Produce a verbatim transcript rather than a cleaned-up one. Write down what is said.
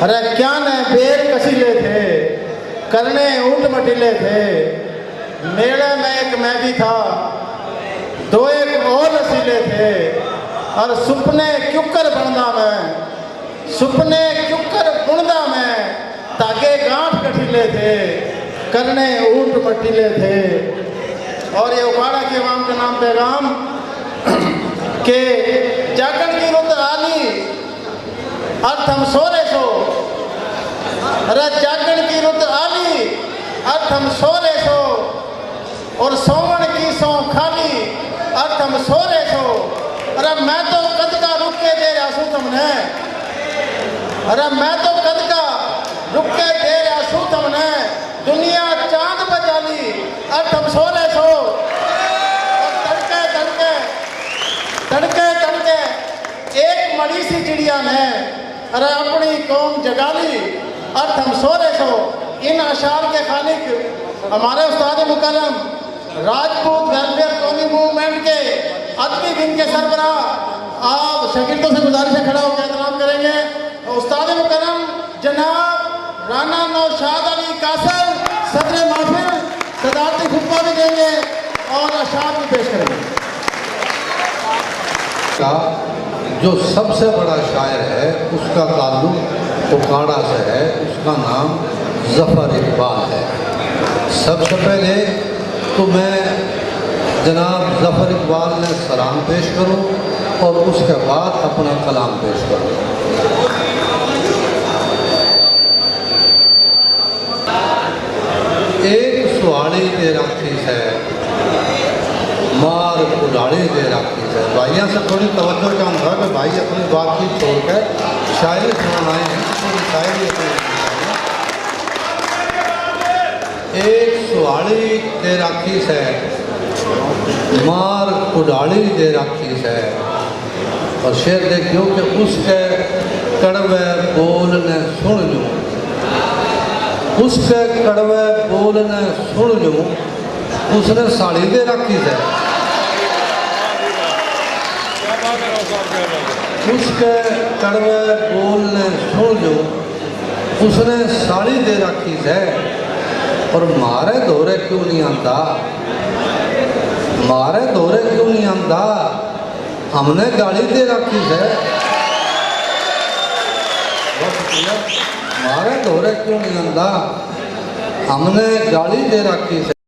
अरे क्या ने बेर कसीले थे, करने ऊंट मटीले थे। मेले में एक मैं भी था, दो एक और रसीले थे। और सुपने क्यूकर बुनदा मैं, सुपने क्यूकर बुनदा मैं, धागे गांठ गठीले थे, करने ऊंट मटीले थे। और ये उपाड़ा की आवाम के नाम पैगाम के जागण की रुत आली, अर थम सोरे सो। अरे जागण की रुत आली, अर थम सोरे सो। और सोवण की सौं खाली, अर थम सोरे सो। अरे मैं तो कद का रुक के दे रहा सू थमने। अरे मैं तो कद का रुक के दे रहा सू थमने। दुनिया चांद पे चाली, अर थम सोरे सो। और तड़के तड़के, तड़के तड़के एक मड़ी सी चिड़िया ने, अरे अपनी कौम जगा ली, अर थम सोरे सो। इन अशार के खालिक हमारे उस्ताद मुकर्रम राजपूत वेलफेयर कौमी मूवमेंट के अदबी विंग के सरबराह, आप शागिर्दों से गुजारिश है, खड़ा होकर एहतराम करेंगे। उस्ताद मुकर्रम जनाब राणा नौशाद अली कासिर सदर महफिल सदारती खुतबा भी देंगे और अशार भी पेश करेंगे। का जो सबसे बड़ा शायर है, उसका ताल्लुक उकाड़ा से है, उसका नाम जफर इकबाल है। सबसे पहले तो मैं जनाब जफर इकबाल ने सलाम पेश करूं और उसके बाद अपना कलाम पेश करूं। एक सुहाली दे राखी से, मार कुल्हाड़ी दे राखी से। भाइयों से थोड़ी तवज्जो चाहूँगा कि भाई अपनी बातचीत छोड़ के शायरी सुनाना आए हैं, थोड़ी शायरी अपनी। एक सुहाली दे राखी से, मार कुल्हाड़ी दे राखी से। और शेर देखियो कि उसके कड़वे बोल ने सुन लूं, उसके कड़वे बोल ने सुन लूं, उसने साड़ी दे रखी से। उसके कड़वे बोल ने सुन लूं, उसने साड़ी दे रखी से। और म्हारे धोरे क्यों नहीं आंदा, म्हारे धोरे क्यों नहीं आंदा, हमने गाली दे रखी से। बस भैया, म्हारे धोरे क्यों नहीं आंदा, हमने गाली दे रखी से।